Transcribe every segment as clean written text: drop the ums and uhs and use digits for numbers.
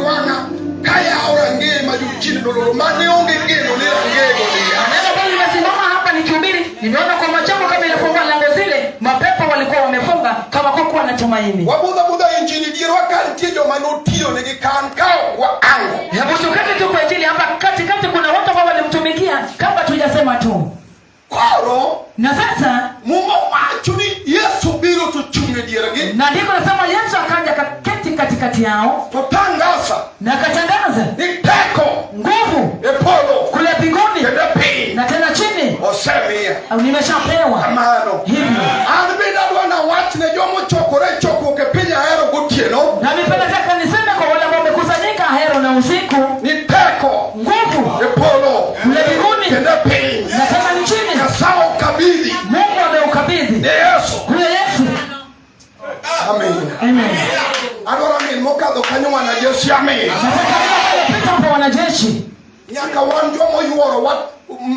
wang'a kayawo rangeye ma jochien noloro mane onge geno ni rangeyego niya. Neno kwamba nimesimama hapa nikihubiri, nimeona kwa macho yangu kama inafungua lango zile, mapepo walikuwa wamefunga kama kukuwa na tumaini. Wabudho abudha injili dierwa ka nitie joma notiyo nigi kan ka ok waango. Hebu tukate tu kwa ajili hapa katikati, kuna watu ambao walimtumikia kama tujasema tu. Koro Na sasa Muma wacho ni Yesu biro to chung' e diergi na ndiko nasema Yesu akaja akaketi katikati yao to tangaza na akatangaza ni teko nguvu e polo kule mbinguni kendo e piny na tena chini, osemiya. nimeshapewa Kamano. hivyo. An bende adwa nawach ne joma ochokore e chokruok e piny Ahero gotieno Na mimi nataka niseme kwa wale ambao wamekusanyika Ahero na usiku, ni teko nguvu e polo kule mbinguni kendo e piny na tena nchini, Nyasaye okabidhi Mungu ameukabidhi ne Yesu. huyo Yesu. Amin. Amen. Adwaro min mokadho kanyo wanajeshi amin. Nataka pita kwa wanajeshi, Nyaka wan joma oyuoro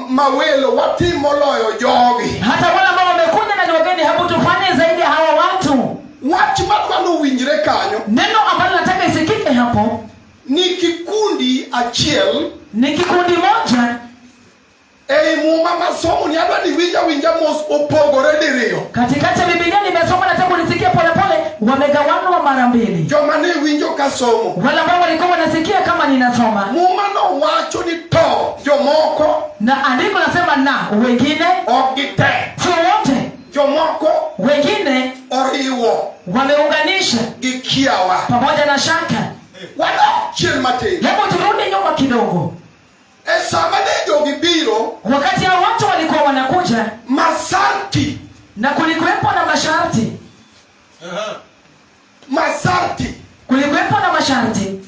mawelo watim moloyo jogi. hata wale ambao wamekuja na ni wageni, hebu tufanye zaidi ya hawa watu. Wach madwa nowinjre kanyo Neno ambalo nataka isikike hapo ni kikundi achiel ni kikundi moja ei Muma masomo ni adwa ni winja winja mos opogore diriyo. katikati ya Biblia. Nimesoma, nataka ulisikie polepole. Wamegawanwa mara mbili, Joma ne winjo ka somo. wale ambao walikuwa wanasikia kama ninasoma, Muma nowacho ni to jomoko na andiko nasema na wengine, ok gite. sio wote, Jomoko wengine oriwo wameunganisha gi kiawa. pamoja na shaka. Wadok chien matin. Hebu turudi nyuma kidogo. E sama ne jogi biro, Wakati hao watu walikuwa wanakuja masarti na kulikuwepo na masharti, masarti kulikuwepo na masharti,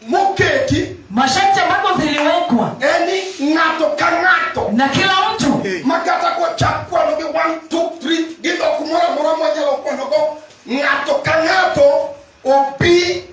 moketi masharti ambazo ziliwekwa en ni ng'ato ka ng'ato na kila mtu ma kata kochak kwano gi 1 2 3 gi dhok moro amora mwanyalo kwanogo ng'ato ka ng'ato obi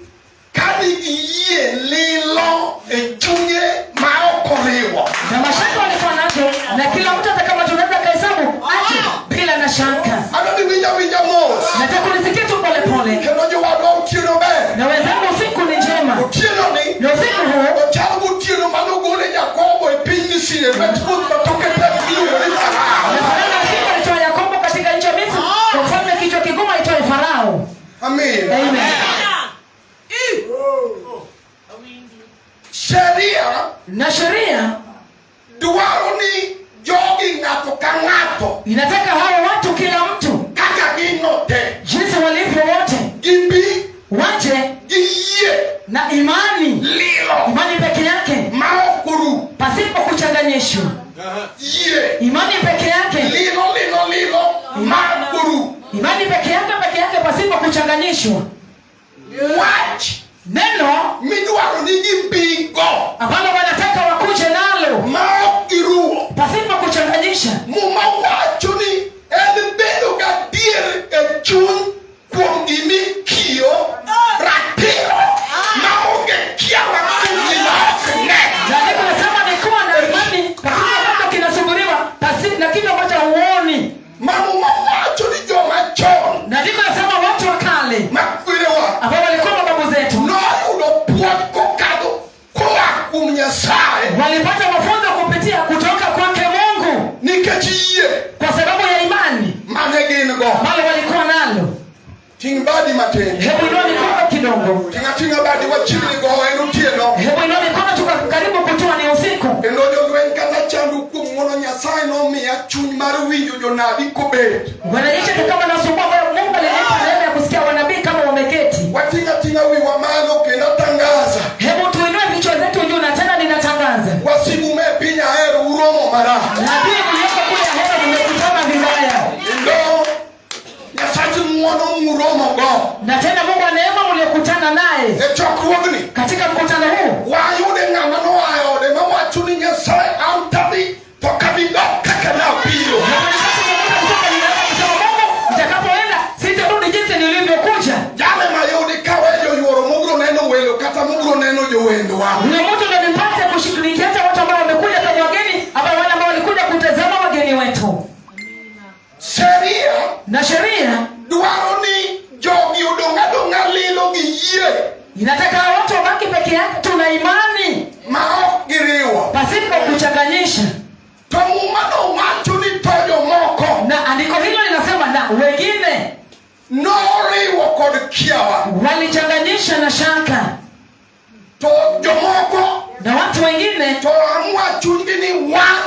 ka nigi yie lilo e chunye ma ok oriwo. Na masharti walikuwa nazo, na kila mtu hata kama tunaweza kahesabu aje bila na shaka. Adwa ni winja winja mos Nataka ulisikie tu polepole, kendo jowadwa otieno ber. Na wenzangu, usiku ni njema, Otieno ni na usiku huu ochal gotieno manogole Jakobo e piny Misri e lwet ruoth ma toke tek miluongo ni Farao. Unafanana na siku alitoa Yakobo katika nchi ya Misri kwa mfalme kichwa kigumu aitwaye Farao. Amen. Amen. Sheria Na sheria dwaro ni jogi ng'ato ka ng'ato inataka hao watu, kila mtu kaka gino te jinsi walivyo wote, gibi waje giyie na imani, lilo imani peke yake, ma ok oru pasipo kuchanganyishwa, yie imani peke yake, lilo lilo lilo ma ok oru imani peke yake peke yake, pasipo kuchanganyishwa. Wach Neno midwaro ni gibigo ambalo wanataka wakuje nalo ma ok giruwo. pasipo kuchanganyisha. Muma wacho ni en bedo gadier e chuny kuom gimikiyo ratiro maonge kiawa kuom gima ok ne. Na ndiko nasema ni kuwa na imani pasipo ambacho kinasubiriwa, pasi na kitu ambacho huoni. Ma Muma wacho ni joma chon Na ndiko nasema watu wa kale ma kwerewa ambao walikuwa mababu zetu noyudo puonj kokadho koa kuom Nyasaye walipata mafunzo kupitia kutoka kwake Mungu nikech yie kwa sababu ya imani mane gin go. ambalo walikuwa nalo. Ting' badi matin. Hebu inua mikono kidogo, Ting' ating'a badi wachiegni go en otieno. hebu inua mikono, tuko karibu kutua, ni usiku. Kendo jolweny kata chandu kuom ng'wono Nyasaye nomiya chuny mar winjo jonabi kobet. Wanajeshi hata kama nasumbua, ambayo Mungu alinipa neema ya kusikia wanabii kama wameketi. Wating' ating'a wiwa malo kendo atangaza. Hebu tuinue vichwa zetu juu, na tena ninatangaza Wasigu me piny Ahero uromo marach. nabii mlioko kule Ahero, mmekutana vibaya, Kendo Nyasach ng'wono muromo go. na tena Mungu wa neema mliokutana naye E chokruogni katika mkutano huu wayude ng'ama noa e ode mawacho ni Nyasaye an tadhi to ok abi dok kaka nabiro. Na wakati mwingine kutoka ninaanza kusema Mungu, nitakapoenda sitarudi jinsi nilivyokuja. Jal ema yudi kawe joyuoro mobiro neno welo kata mobiro neno jowendwa. Huyo mtu ndo nipate kushughulikia hata watu ambao wamekuja kama wageni ama wale ambao walikuja kutazama wageni wetu. Sheria Na sheria dwaro ni jogi odong' adong'a lilo gi yie inataka watu mtu abaki peke yake, tuna imani ma ok giriwo. Pasipo kuchanganyisha. To Muma no wacho ni to jomoko Na andiko hilo linasema na wengine noriwo kod kiawa. Walichanganyisha na shaka. To jomoko Na watu wengine to amua chunygi ni wan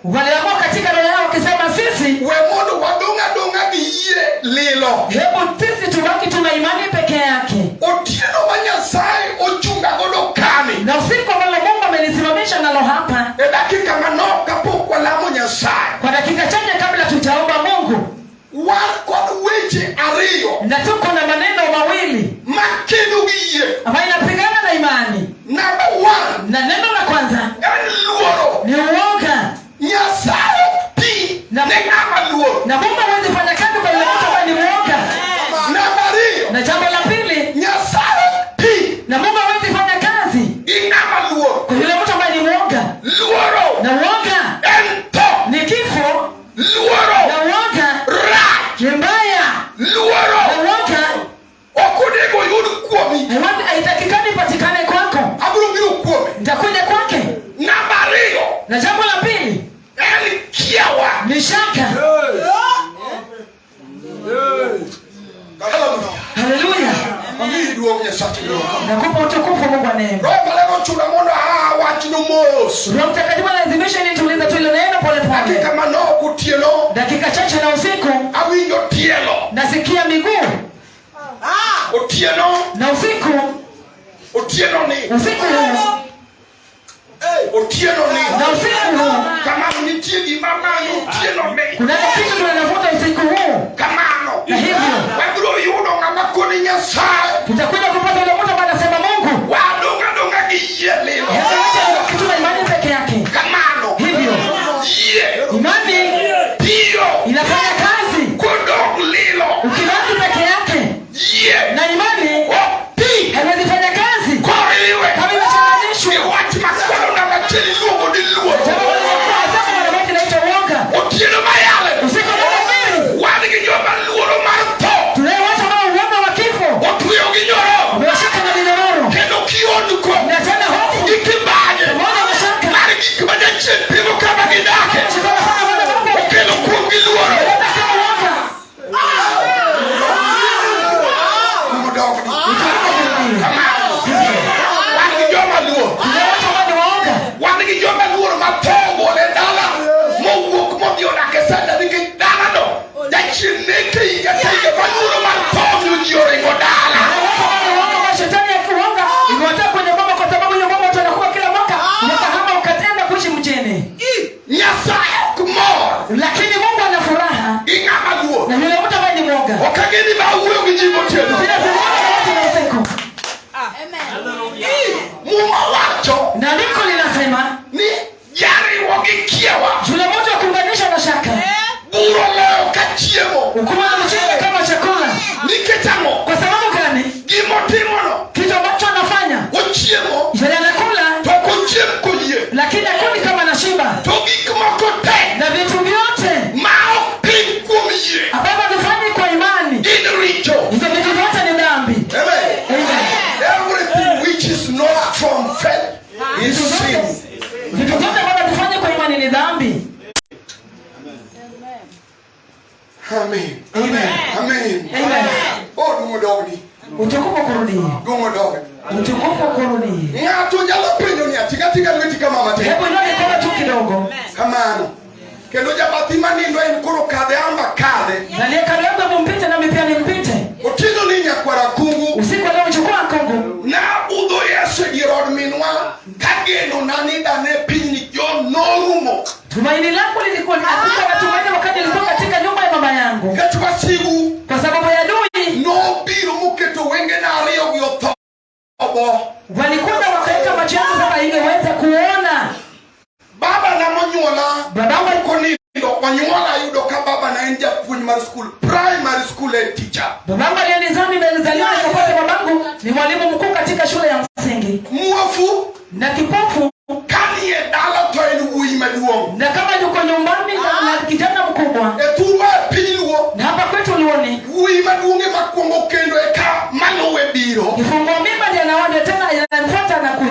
waliamua katika roho yao wakisema, sisi we mondo wadong' adong'a gi yie lilo. Hebu sisi tubaki tuna imani peke yake. Otieno ma Nyasaye ochunga godo kani. Na usiku ambalo Mungu amenisimamisha nalo hapa, E dakika manok kapok walamo Nyasaye. Kwa dakika chache kabla tutaomba Mungu, Wan kod weche ariyo na tuko na maneno mawili makedo gi yie. Ambayo inapigana na imani. Number one, Na neno la kwanza en luoro. Ni uoga. Nyasaye ok ti ne ng'ama luoro. Na Mungu hawezi fanya kazi kwa yule mtu ambaye ni mwoga. Namba ariyo, Na jambo la pili, Nyasaye ok ti na Mungu hawezi fanya kazi gi ng'ama luoro. kwa yule mtu ambaye ni mwoga. Luoro Na uoga en tho. Ni kifo. Luoro Na uoga rach. Ni mbaya. Luoro Na uoga ok onego yud kuomi. Haitakikani ipatikane kwako. Abiro biro kuome. Nitakuja kwake. Namba ariyo Na jambo la pili en kiawa. Ni shaka. Hallelujah. Haleluya. Amiyi duong' Nyasache duong'. Nakupa utukufu Mungu wa neema. Roho Maler ochuna mondo aa wachno mos. Roho Mtakatifu analazimisha ili tuulize tu ile neno pole pole. Dakika manok otieno Dakika chache na usiku awinjo tielo. Nasikia miguu. Otieno Na usiku otieno ni usiku huu otieno ni na usiku huu kamano nitie gima manyo otieno ni kuna kitu tunatafuta usiku huu. kamano Na hivyo wabiro yudo ng'ama koni Nyasaye tutakuja kupata yule mtu ambaye anasema Mungu, wadong' adong'a gi yie lilo. Hebu acha nibaki tu na imani peke yake. Kamano Hivyo yie imani tiyo inafanya kazi kodong' lilo. Ukibaki peke yake Yie na imani ok ti haiwezi fanya kazi koriwe kama imechanganishwa. gi wach makwalo namba achiel iluongo ni luoro. Jambo la kwanza mara moja inaitwa uoga. Otieno mayale Usiku wa mbili wan gi joma luoro mar tho. Tunaye watu ambao uoga wa kifo Otweyo gi nyororo umewashika na minyororo kendo kihondko na tena hofu gi kibaje pamoja na shaka mar gik ma jachien timo kama gidake Shetani anafanya mambo makubwa. okelo kuomgi luoro. Inaleta kama uoga. Kumodogni. Kamano. Wan gi joma luor. Tunaye watu ambao ni waoga. Wan gi joma luor ma tho ogolo e dala mowuok modhi odak e sanda nikech dalano jachien neke higa ka higa ma luoro mar tho omiyo ji oringo dala. Tunaye watu ambao ni waoga kwa shetani ya kuoga imewatoa kwenye boma kwa sababu hiyo boma watu wanakuwa kila mwaka wakahama ukatenda kuishi mjini. Nyasaye ok mor Lakini Mungu ana furaha gi ng'ama luor. Na yule mtu ambaye ni mwoga. Ok ang'e ni ma awuoyo gi ji gotieno. Sina kuona na watu na usiku. Muma wacho Na andiko linasema ni jariwo gi kiawa yule mtu wa kuunganisha na shaka buro loyo ka chiemo. Ukuwa na mchele kama chakula. Nikech ang'o? Kwa sababu gani? Gimotimono Kitu ambacho anafanya ochiemo yule anakula, to ok ochiem koyie. Lakini hakuli kama anashiba. To gik moko te Na vitu vyote ma ok tim kuom yie ambavyo havifanyi kwa imani, gin richo. Hizo vitu vyote ni dhambi. Amen. Amen. Everything which is not from faith is sin. Vitu vyote ambavyo havifanyi kwa imani ni dhambi. Amen. Amen. Amen. Amen. Oh, duong' odogni. Utukufu kurudie. Duong' odogni. Utukufu kurudie. Ng'ato nyalo penjo ni atinga tinga lweti kama matin. Hebu inua mikono tu kidogo. Kamano. Kendo jabathi manindo en koro kadhe amba kadhe. Na aliye kando yangu hebu mpite nami pia nimpite. Otieno ni nyakwara kungu. Usiku leo chukua kungu. Na budho Yesu e dier od minwa kageno na ni dane pinyni jo norumo. Tumaini langu lilikuwa hakika na tumaini wakati nilikuwa katika nyumba ya mama yangu. Nikech wasigu Kwa sababu ya adui nobiro moketo wengena ariyo gi othobo. Walikuja wakaweka macho yangu kama ingeweza kuona. Baba na monyuola Babangu konindo onyuola yudo ka baba na en japuonj mar school, primary school head teacher. Babangu aliyenizaa nimezaliwa nikapata babangu ni mwalimu mkuu katika shule ya msingi. Muofu na kipofu kanie dala to en wuoyi maduong'. Na kama yuko nyumbani na kijana mkubwa. E thurwa e piny Luo. Na hapa kwetu Luoni. Wuoyi maduong' ema kuongo kendo eka maluwe biro. Kifungua mimba ndiye anaona tena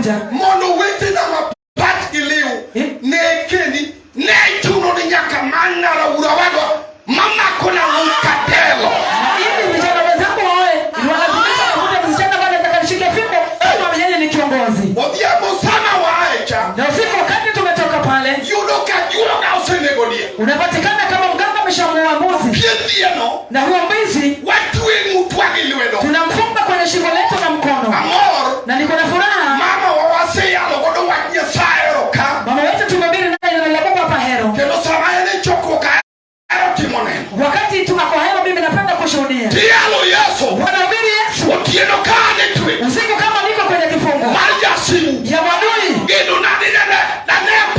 Alikuja Mondo wetena mapat gi liw Eh? ne kendi ne chuno ni nyaka mana raura wadwa mamako na katelo. Na ili vijana wenzangu waoe, iliwalazimisha kukuta msichana bado atakayeshika fimbo kama yeye ni kiongozi. Odhiambo sama waacha Na usiku wakati tumetoka pale, yudo ka juoga osenego diel. unapatikana kama mganga ameshamuua mbuzi, Pien dieno na huo mbizi watwe ng'utwa gi lwedo. tunamfunga kwenye shingo letu na mkono, Amor na niko na furaha. mama wa waseyalo godo wach Nyasaye ero ka. Mama wetu tumehubiri naye neno la Mungu hapa Hero. Kendo sama en e chokruok ahero timo neno. Wakati tunako Hero, mimi napenda kushuhudia. Tiyalo Yesu Wanahubiri Yesu otieno ka an e twech usiku kama niko kwenye kifungo mar jasigu. ya mwadui, Geno na dine ne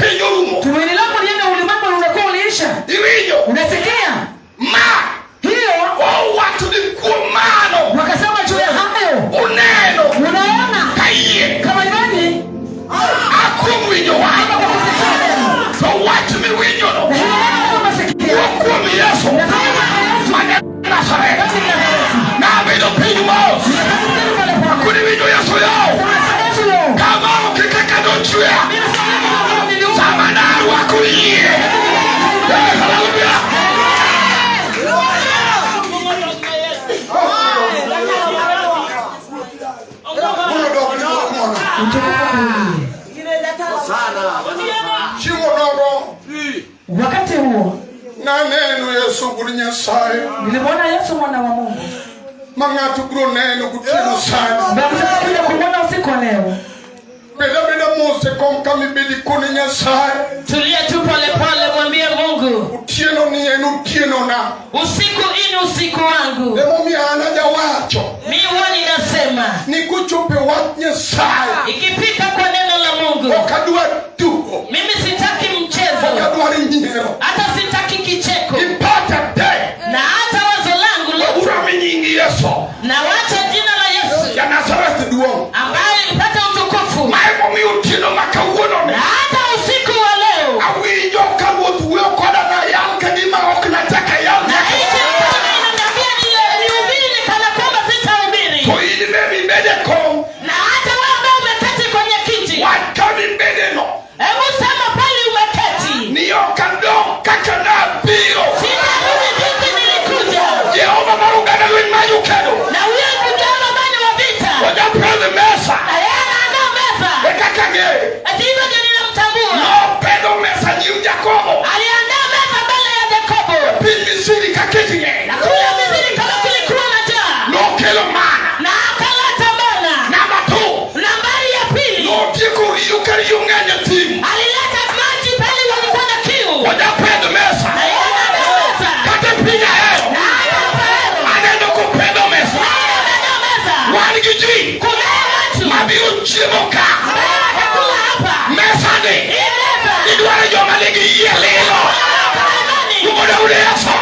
piny orumo. tumaini langu liende ulimwengu unakuwa uliisha. Iwinjo Unasikia ma hiyo? owacho ni kuom mano Wakasema juu ya hayo, uneno unaona ka yie kama imani akuom winjo wach kama kwa kusikia neno. to wach miwinjono Na hiyo neno kama umesikia wuok kuom Yesu na kama Yesu ma Nazareth. basi ni Nazareti. Nabedo piny mos Nikasema pole pole. kuni winjo Yesu yawo Unasikia Yesu leo. kama ok kaka nochweya Mimi sasa kama niliumba. sama narwako yie. Eh, hallelujah. Mondo odog ni Ruoth mondo. Utukufu kurudie. Chieng' onogo Wakati huo naneno Yesu wuod Nyasaye nilimwona Yesu mwana wa Mungu ma ng'ato biro neno gotieno sani. ambaye mtakuja kumwona usiku wa leo. Bed abeda mos e kom kama ibedi koni Nyasaye. Tulia tu polepole, mwambie Mungu, Otieno ni en otienona. usiku hii ni usiku wangu. Emomiyo an ajawacho Mi huwa ninasema ni kochopo e wach Nyasaye ikifika kwa neno la Mungu, ok adwar tugo, mimi sitaki ok mchezo, adwar nyiero. hata sitaki kicheko, Gipata te na hata wazo langu lote ura minying Yesu na wacha jina la Yesu ja Nazareth duong'. ambaye ipate utukufu, Ma emomiyo otieno ma kawuononi na hata usiku wa leo awinjo ka Ruoth wuoyo koda nayal ka gima ok nachak ayal na hichi kama inaniambia nihubiri kana kwamba sitahubiri, to in be mibede kom na hata wewe ambaye umeketi kwenye kiti, wach kama ibedeno hebu sema pale umeketi, ni ok adong' kaka nabiro. sitarudi jinsi nilikuja. Jehova mar oganda lweny ma jokedo Na huyo mvutano ambaye ni wa vita, ojapedh mesa na yeye anaandaa meza, e kaka ng'eyo ati hivyo ndio ninamtambua. nopedho mesa nyim Jakobo Aliandaa meza mbele ya Yakobo, piny Misri ka kech ng'eny na kule Misri kama kulikuwa na njaa, nokelo mana na akaleta mana. namba two Nambari ya pili, notieko riyo ka riyo ng'eny e thim alileta maji pale walikuwa na kiu, ojapedh mesa na yeye anaandaa meza, kata piny ahero na hata hapa aneno kopedho mesa anaandaa meza. wan gi ji Kunaye watu mabiro chiemo ka ambaye watakula hapa mesani hii meza, idwaro joma nigi yie lilo kwa imani. mondo oyud Yesu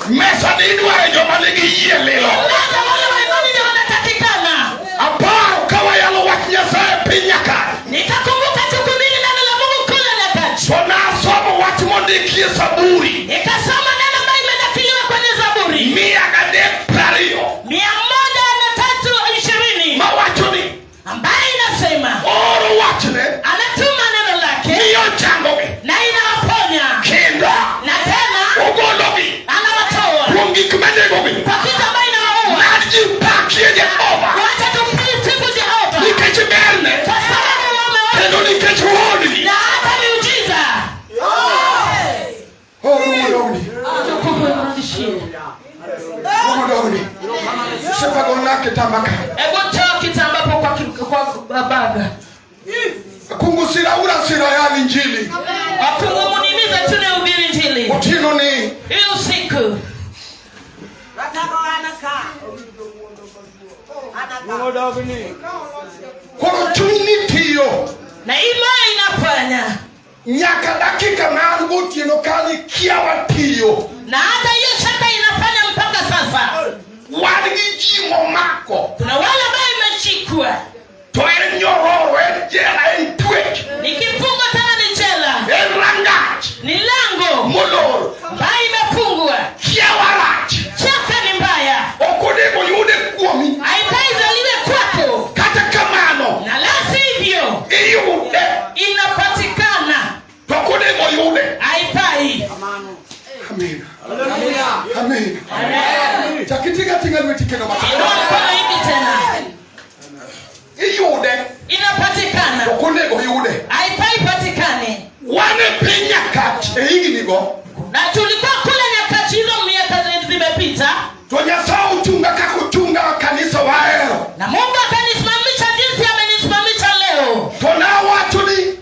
mesani idwaro joma nigi yie lilo. Meza wale wa imani ndio wanatakikana. Aparo ka wayalo wach Nyasaye piny nyaka Nikakumbuka tukuhubiri neno la Mungu kule Nyakach. to nasomo wach mondikie Saburi Nikasoma neno ambayo imenakiliwa kwenye Zaburi 320 103:20 mawacho ni ambayo inasema oro wachne anatuma neno lake miyo changogi na inawaponya, kendo na tena ogologi anawatoa kuom gik manegogi. kwa kitu ambayo inawaua. Mad ji pakie Jehova Wacha tumsifu Jehova nikech berne kwa sababu wameona kendo nikech honni. na hata miujiza. Ruodogni Utukufu urudishie. ruodogni Sefa kitamba ka Hebu toa kitambapo kwa baga. Kungu sira ura sira yali injili Wakungumunimiza tu nihubiri Injili otieno ni hii usiku. koro chuny ni tiyo Na hii moyo inafanya nyaka dakika mar gotieno kani kiawa tiyo na hata hiyo shaka inafanya mpaka sasa. wan gi ji momako Kuna wale ambayo imeshikwa to en nyororo en jela en twech ni kifungo, tena ni jela, en rangach ni lango molor ambayo imefungwa. kiawa rach Shaka ni mbaya, ok onego yude kuomi. Hai higni go. Na tulikuwa kule nyakati hizo, miaka zimepita. To Nyasaye ochunga kaka ochunga kanisa wahero. Na Mungu akanisimamisha jinsi amenisimamisha leo. To nawacho ni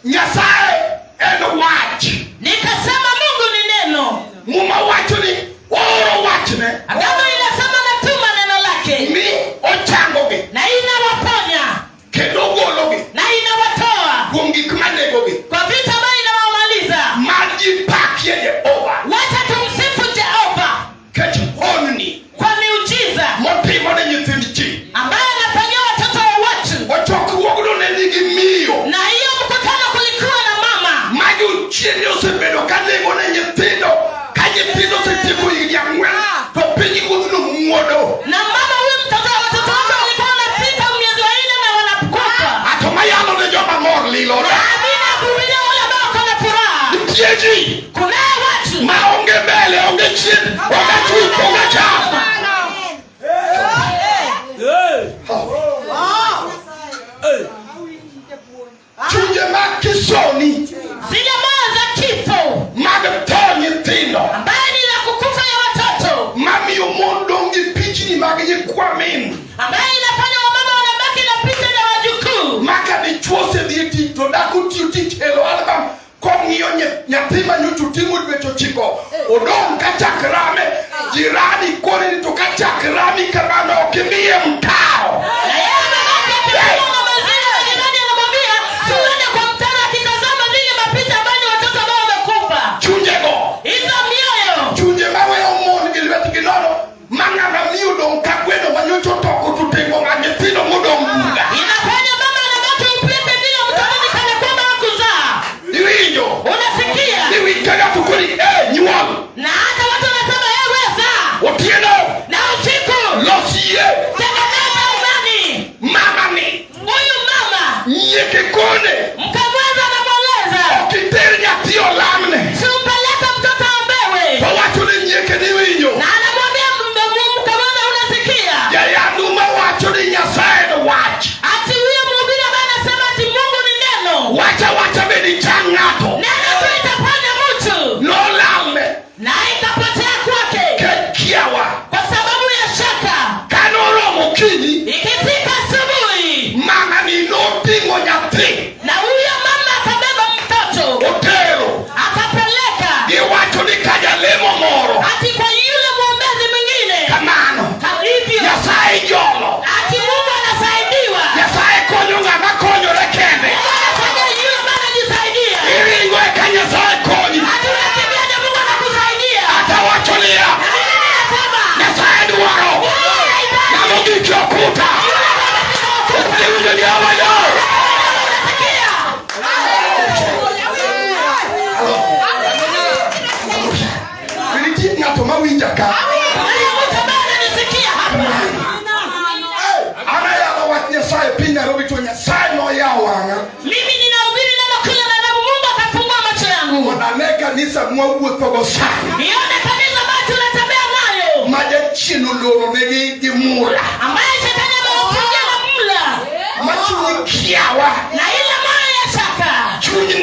Nyasaye en wach. Nikasema Mungu ni neno. Muma wacho ni ooro wachne Agano inasema natuma neno lake mi ochangogi na inawaponya kendo ogologi na inawatoa kuom gik manegogi. Kwa vita ambayo inawamaliza. Mad ji pakie Jehova Wacha tumsifu Jehova kech honni kwa miujiza motimo ne nyithind ji. Ambayo anafanyia watoto wa watu. Ochokruogno ne nigi miyo Na hiyo mkutano kulikuwa na mama ma jochiende osebedo ka nego ne nyithindo ka nyithindo osetieko higni 4 to piny ruodhno muodo. Na mama huyu mtoto wa watoto wake walikuwa wanafika miezi 4 na wanakufa. Ato mayalo ne joma mor lilore. Na mimi nakuhubiria wale ambao wako na furaha. Nitie ji Kunaye watu ma onge mbele, onge chien, onge chuk, onge cham. Chunje mag kisoni zile moyo za kifo mag tho nyithindo ambaye ni la kukufa ya watoto mamiyo mon dong' gi pichni mag nyikwa min ambaye inafanya wamama wanabaki na picha na wajukuu ma ka dichuo osedhi e tich to dak otiyo tich elo album kong'iyo nyathi ma nyocha oting'o dweche 9 odong' ka chak rame jirani kone ni to ka chak rami kamano ok imiye mtaro. Na yeye amebaki akipima na maziwa na jirani anamwambia tuende kwa mtaro, akitazama zile mapicha ambayo ni watoto ambao wamekufa. Chunjego Hizo mioyo chunje maweyo mon gi lwetgi nono ma ng'ama miyo odong' ka gweno ma nyocha otoko to oting'o ng'a nyithindo modong' buga. Inafanya mama anabaki upweke bila mtoto ni kana kwamba hakuzaa. Iwinjo? Unasikia? Iwinjo ka ng'ato koni e nyuol. Na hata watu wanasema wewe zaa. Otieno. Na usiku. Los yie. Tengeneza imani. Mama ni. Huyu mama. Nyieke kone. Mkamweza na mweleza. Ok iter nyathi olamne. Si umpeleke mtoto ambewe. Owacho ni nyieke ni winjo. Na anamwambia mkamweza unasikia. Jayandu mawacho ni Nyasaye en wach. Ati huyo mhubiri ambaye anasema ati Mungu ni neno. Wacha wacha be dichang ng'ato. Neno tu itaponya mtu. Nolalne. Na ikapotea kwake. Kiawa. Kwa sababu ya shaka. Kanoromo okinyi. Ikifika asubuhi. Mama ni noting'o nyathi. Na huyo mama akabeba mtoto. Otero. Akapeleka. Giwacho ni kajalemo moro. Ati kwa yule mwombezi mwingine. Kamano. Hivyo. Nyasaye jolo. Ati Mungu anasaidiwa. Nyasaye konyo ng'ama konyore kende. Mungu anafanya yule ambaye anajisaidia. Iringo eka Nyasaye konyi. Ati unakimbia ndio Mungu anakusaidia. Atawacho niya. Na mimi ninasema. Nyasaye dwaro. Mungu anahitaji. Ng'ama ogik e okuta. Yule ambaye amefika ukuta. Iwinjo ni awayo. Unasikia? Nitie ng'ato mawinja ka. Kunaye mtu ambaye ananisikia hapa. An ayalo wach Nyasaye piny Nairobi to Nyasaye noyawo wang'a Mimi ninahubiri neno kila na Mungu akafungua macho yangu. Mondo ane kanisa mwawuothogo sani Nione kanisa ambayo tunatembea nayo. Ma jachien oloro negi gi mula Ambaye shetani amewafungia na mula. Ma chuny kiawa Na ile moyo ya shaka. Chuny